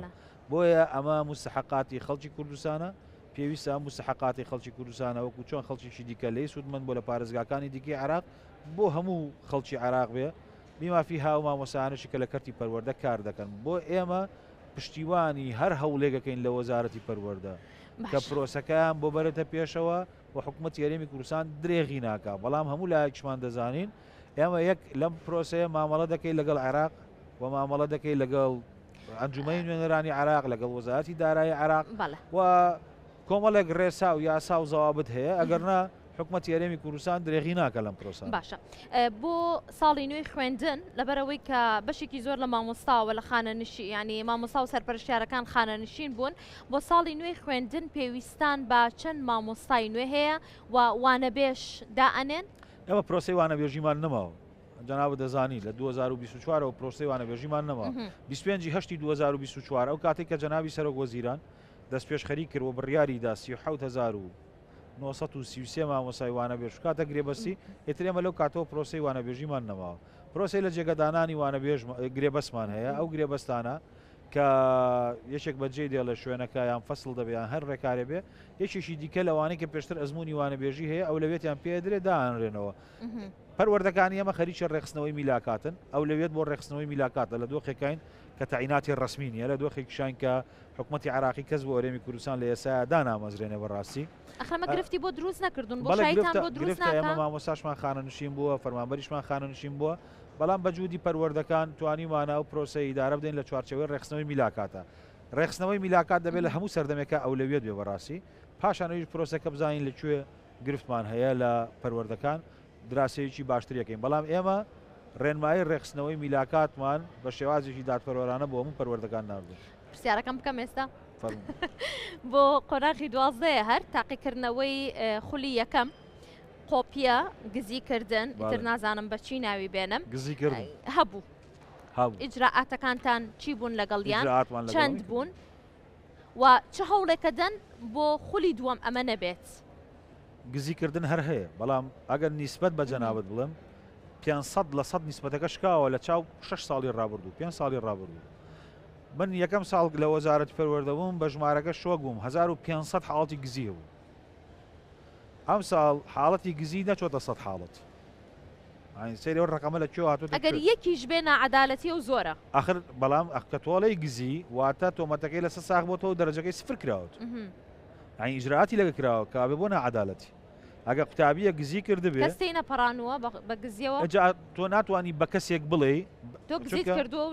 بۆیە ئەمە مستحقاتی خەڵکی کوردستانە. پێویستە ئەم مستحەقاتەی خەڵکی کوردستانە وەکو چۆن خەڵکێکی دیکە لێی سوودمەند بووە لە پارێزگاکانی دیکەی عێراق بۆ هەموو خەڵکی عێراق بێ بیما فیها ئەو مامۆستایانەشی کە لە کەرتی پەروەردە کار دەکەن بۆ ئێمە پشتیوانی هەر هەوڵێکەکەین لە وەزارەتی پەروەردە کە پرۆسەکەیان بۆ بەرێتە پێشەوە و حکوومەتی هەرێمی کوردستان درێغی ناکا بەڵام هەموو لایەکیشمان دەزانین ئێمە یەک لەم پرۆسەیە مامەڵە دەکەی لەگەڵ عێراق و مامەڵە دەکەی لەگەڵ ئەنجومەنی نوێنەرانی عێراق لەگەڵ وەزارەتی دارایی عێراق و کۆمەڵێک ڕێسا و یاسا و زەوابت هەیە ئەگەر نا حکومەتی هەرێمی کوردستان درێغی ناکە لەم پرۆسە. باشە بۆ ساڵی نوێی خوێندن لەبەرئەوەی کە بەشێکی زۆر لە مامۆستاوە لە خانەنشی ینی مامۆستا و سەرپەرشتیارەکان خانەنشین بوون بۆ ساڵی نوێی خوێندن پێویستان بە چەند مامۆستای نوێ هەیە و وانەبێژ دائەنێن؟ ئێمە پرۆسەی وانەبێژیمان نەماوە. جەنابت دەزانی لە 2024 ەوە پرۆسەی وانەبێژیمان نەما. 25 ی هەشتی 2024 ئەو کاتەی کە جەنابی سەرۆک وەزیران دەستپێشخەری کرد و بڕیاری دا 37933 مامۆستای وانەبێژ بکاتە گرێبەستی، ئیتر ئێمە لەو کاتەوە پرۆسەی وانەبێژیمان نەماوە. پرۆسەی لە جێگەدانانی وانەبێژ گرێبەستمان هەیە، ئەو گرێبەستانە کە یەکێک بەجێی دێڵێ شوێنەکە یان فەسڵ دەبێ یان هەر ڕێکارێ بێ، یەکێکی دیکە لەوانەی کە پێشتر ئەزموونی وانەبێژی هەیە ئەولەویەتیان پێ ئەدرێ دائەنرێنەوە. پەروەردەکانی ئێمە خەریکی ڕێکخستنەوەی میلاکاتن، ئەولەویەت بۆ ڕێکخستنەوەی میلاکاتە، لە دۆخێکاین کە تەعیناتی ڕەسمی نییە، لە دۆخێکیشاین کە حکومەتی عێراقی کەس بۆ هەرێمی کوردستان لە ئێستایا دانامەزرێنێ بەڕاستی. ئەخ ئەمە گرفتی بۆ دروست نەکردوون، بۆشاییتان بۆ دروست ناکا؟ گرفتە، ئێمە مامۆستاشمان خانەنشین بووە، فەرمانبەریشمان خانەنشین بووە، بەڵام بە جودی پەروەردەکان توانیومانە ئەو پرۆسەیە ئیدارە بدەین لە چوارچێوەی ڕێکخستنەوەی میلاکاتە. ڕێکخستنەوەی میلاکات دەبێت لە هەموو سەردەمێکا ئەولەویەت بێ بەڕاستی، پاشان ئەویش پرۆسەکە بزانین لە کوێ گرفتمان هەیە لە پەروەردەکان دراسەیەکی باشتری ئەکەین بەڵام ئێمە ڕێنمایی ڕێکخستنەوەی میلاکاتمان بە شێوازێکی دادپەروەرانە بۆ هەموو پەروەردەکان ناردووە. پرسیارەکەم بکەم ئێستا بۆ قۆناغی دوازدەیە هەر تاقیکردنەوەی خولی یەکەم قۆپیە گزیکردن ئیتر نازانم بەچی ناوی بێنم گزیکردن هەبوو ئیجرائاتەکانتان چی بوون لەگەڵیان چەند بوون؟ و چ هەوڵێکەدەن بۆ خولی دووەم ئەمە نەبێت؟ گزی کردن هەر هەیە بەڵام ئەگەر نیسبەت بە جەنابت بڵێم 500 لە 100 نیسبەتەکە شکاوە لە چاو 6 ساڵی ڕابردوو 5 ساڵی ڕابردوو من یەکەم ساڵ لە وەزارەتی پەروەردە بووم بە ژمارەکە شۆک بووم 1500 حاڵەتی گزی هەبوو ئەم ساڵ حاڵەتی گزی نەچۆتە 100 حاڵەت سەیری ئەو ڕەقەمە لە کوێوە هاتۆتە ئەگەر یەکیش بێ ناعەدالەتیە و زۆرە. ئاخر بەڵام ئەخ کە تۆڵەی گزی واتە تۆمەتەکەی لەسەر ساغ بۆتەوە و دەرەجەکەی سفر کراوەت یانی ئیجرائاتی لەگە کراوە کابێ بۆ ناعەدالەتی ئەگە قوتابیە گزی کردبێ کەس تێی نەپەڕانووە بە گزیەوە ئەجا تۆ ناتوانی بە کەسێک بڵێی تۆ گزیت کردووە و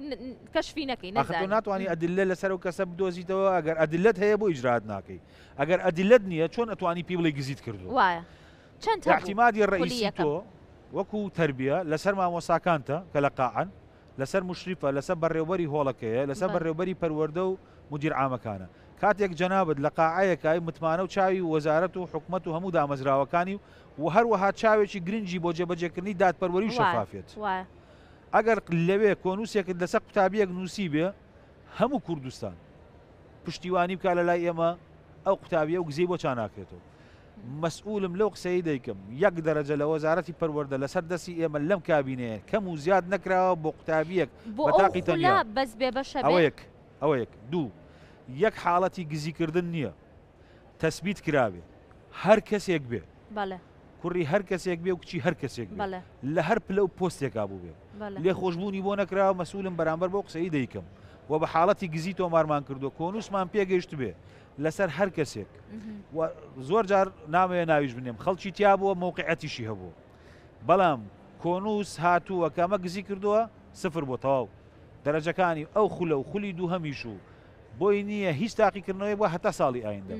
کەشفی نەکەی ئاخر تۆ ناتوانی ئەدلە لەسەر ئەو کەسە بدۆزیتەوە ئەگەر ئەدلەت هەیە بۆ ئیجرائات ناکەی ئەگەر ئەدلەت نییە چۆن ئەتوانی پێی بڵێی گزیت کردووە وایە چەند هەبوو ئیعتیمادی خولی ڕەئیسی یەکەم؟ تۆ وەکو تەربیە لەسەر مامۆستاکانتە کە لە قاعەن، لەسەر موشریفە، لەسەر بەڕێوبەری هۆڵەکەیە، لەسەر بەڕێوبەری پەروەردە و مودیر عامەکانە. کاتێک جەنابت لە قاعەیەکای متمانە و چاوی وەزارەت و حکومەت و هەموو دامەزراوەکانی و هەروەها چاوێکی گرنگی بۆ جێبەجێکردنی دادپەروەری و شەفافیەت. ئەگەر لەوێ کۆنووسێکت لەسەر قوتابییەک نووسیبێ هەموو کوردستان پشتیوانی بکا لە لای ئێمە. ئەو قوتابیە و گزەی بۆ چا ناکرێتەوە. مەسئولم لەو قسەی دەیکەم یەک دەرەجە لە وەزارەتی پەروەردە لەسەر دەستی ئێمە لەم کابینەیە کەم و زیاد نەکراوە بۆ قوتابیەک بۆ بە ئەو تاقی خولە تەنیا. بەس بێبەشە ئەوە بێ؟ یەک ئەوە یەک. دوو، یەک حاڵەتی گزیکردن نییە تەسبیت کرابێ هەر کەسێک بێ. بەڵێ. کوڕی هەر کەسێک بێ و کچی هەر کەسێک بێ بەڵێ. لە هەر پلە و پۆستێکا بووبێ بەڵێ. لێخۆشبوونی بۆ نەکراوە مەسئولم بەرامبەر بەو قسەی دەیکەم و بە حاڵەتی گزی تۆمارمان کردووە کۆنووسمان پێگەیشتبێ لەسەر هەر کەسێک و زۆر جار نامەوێ ناویش بنێم خەڵکی تیا بووە مەوقعەتیشی هەبوو بەڵام کۆنووس هاتووە کە ئەمە گزی کردووە سفر بۆ تەواو دەرەجەکانی ئەو خولە و خولی دووهەمیش و بۆی نییە هیچ تاقیکردنەوەی بۆ هەتا ساڵی ئایندە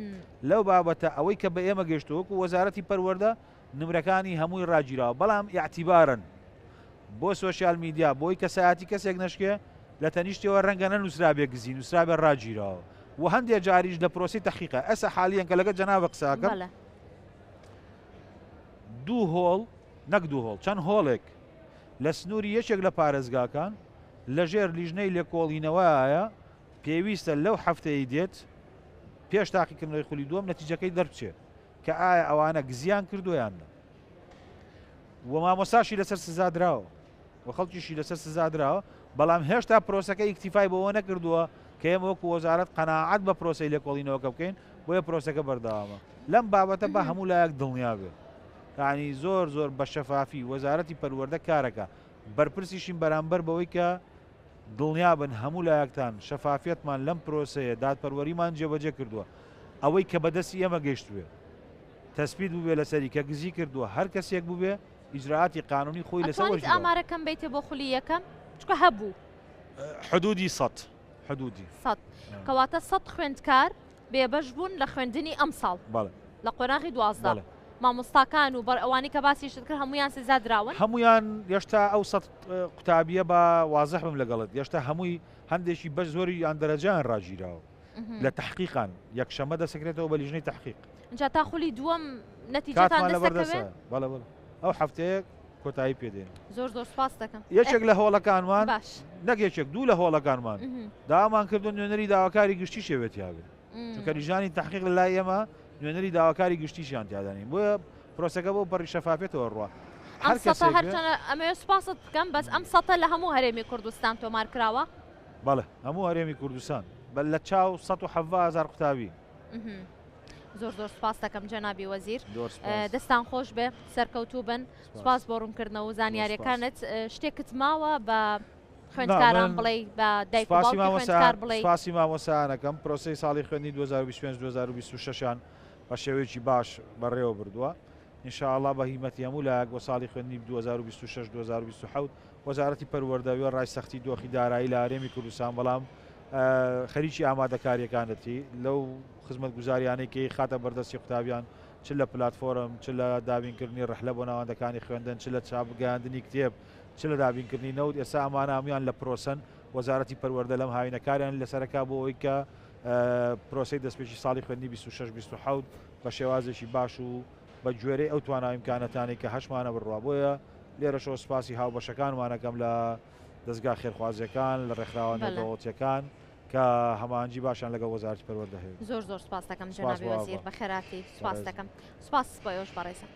لەو بابەتە ئەوەی کە بە ئێمە گەشتووە وەکو وەزارەتی پەروەردە نمرەکانی هەمووی ڕاگیراوە بەڵام ئیعتیبارن بۆ سۆشیال میدیا بۆی کەسایەتی کەسێک نەشکێ لە تەنیشتەوە ڕەنگە نەنووسرابێ گزی نووسرابێ ڕاگیراوە و هەندێک جاریش لە پرۆسی تەحقیقە ئەسە حالیەن کە لەگە جەنابە قساکەم دوو هۆڵ نەک دوو هۆڵ چەند هۆڵێک لە سنووری یەکێک لە پارێزگاکان لەژێر لیژنەی لێکۆڵینەوەیە پێویستە لەو هەفتەیەی دێت پێش تاقیکردنەوەی خولی دووەم نەتیجەکەی دەربچێ کە ئایا ئەوانە گزیان کردووە یان نا و مامۆستاشی لەسەر سزا دراوە و خەڵکیشی لەسەر سزا دراوە بەڵام هێشتا پرۆسەکە ئیکتیفای بەوە نەکردووە کە ئێمە وەکو وەزارەت قەناعەت بە پرۆسەی لێکۆڵینەوەکە بکەین بۆیە پرۆسەکە بەردەوامە لەم بابەتە بە هەموو لایەک دڵنیا بێ یعنی زۆر زۆر بە شەفافی وەزارەتی پەروەردە کارەکە بەرپرسیشین بەرامبەر بەوەی کە دڵنیابن هەموو لایەکتان شەفافیەتمان لەم پرۆسەیە دادپەروەریمان جێبەجێ کردووە، ئەوەی کە بەدەستی ئێمە گەیشتبێ تەسبیت بووبێ لەسەری کە گزی کردووە هەر کەسێک بووبێ ئیجرائاتی قانونی خۆی لەسەر ئەتوانیت وەرگیراوە. ئامارەکەم بەیتێ بۆ خولی یەکەم؟ چونکە هەبوو. حدودی سەت حدودی. سەت. کەواتە سەت خوێندکار بێبەش بوون لە خوێندنی ئەمساڵ. بەڵێ. لە قۆناغی 12. بەڵێ. مامۆستاکان و بەر ئەوانەی کە باسیشت کرد هەموویان سزا دراون؟ هەموویان یەشتا ئەو سەت قوتابیە با وازح بم لەگەڵت یەشتا هەمووی هەندێکی بەش زۆری یان دەرەجەیان ڕاگیراوە لە تەحقیقان یەکشەممە دەسەکرێتەوە بە لیژنەی تەحقیق. ئینجا تا خولی دووەم نەتیجەتان کاتمان دەست لەبەر دەکەوێ؟ دەستە بەڵێ بەڵێ ئەو هەفتەیە کۆتایی پێ دێنین. زۆر زۆر سوپاست دەکەم. یەکێک لە هۆڵەکانمان باش. نەک یەکێک دوو لە هۆڵەکانمان داوامان کردووە نوێنەری داواکاری گشتیش ئەوێ تیابێ. چونکە لیژنانی تەحقیق لە لای ئێمە نوێنەری داواکاری گشتیشیان تیادا نین بۆیە پرۆسەکە بەو پەڕی شەفافێتەوە ڕوا ئەم سەتە هەرچەنە ئەمەوێ سوپاست بکەم بەس ئەم سەتە لە هەموو هەرێمی کوردستان تۆمار کراوە؟ بەڵێ هەموو هەرێمی کوردستان بە لە چاو 117 هەزار قوتابی. زۆر زۆر سپاس دەکەم جەنابی وەزیر دەستان خۆش بێ سەرکەوتوو بن سپاس بۆ ڕوونکردنەوە و زانیاریەکانت شتێکت ماوە بە خوێندکاران بڵێی بە دایک و باوکی خوێندکار بڵێی؟ سپاسی مامۆستایانەکەم پرۆسەی ساڵی خوێندنی 2025 2026 یان بە شێوەیەکی باش بەڕێوە بردووە ان شاء اللە بە هیمەتی هەموو لایەک بۆ ساڵی خوێندنی 2026 2027 وەزارەتی پەروەردە وێڕای سەختی دۆخی دارایی لە هەرێمی کوردستان بەڵام خەریکی ئامادەکاریەکانەتی لەو خزمەتگوزاریانەی کە خاتە بەردەستی قوتابیان چ لە پلاتفۆرم چ لە دابینکردنی ڕەحلە بۆ ناوەندەکانی خوێندن چ لە چاپ گەیاندنی کتێب چ لە دابینکردنی نەوت، ئێستا ئەمانە هەموویان لە پرۆسەن، وەزارەتی پەروەردە لەم هاوینە کاریان لەسەرەکا بۆ ئەوەی کە پرۆسەی دەستپێکی ساڵی خوێندنی 26 27 بە شێوازێکی باش و بە گوێرەی ئەو توانا و ئیمکانەتانەی کە هەشمانە بڕوا. بۆیە لێرەشەوە سوپاسی هاوبەشەکانمانەکەم لە دەزگا خێرخوازیەکان، لە ڕێکخراوە نێودەوڵەتیەکان کە هەماهەنگی باشیان لەگەڵ وەزارەتی پەروەردە هەیە. زۆر زۆر سوپاس دەکەم جەنابی وەزیر، بەخێرهاتی. سوپاس دەکەم. سوپاس بۆ ئێوەش بەڕێزان.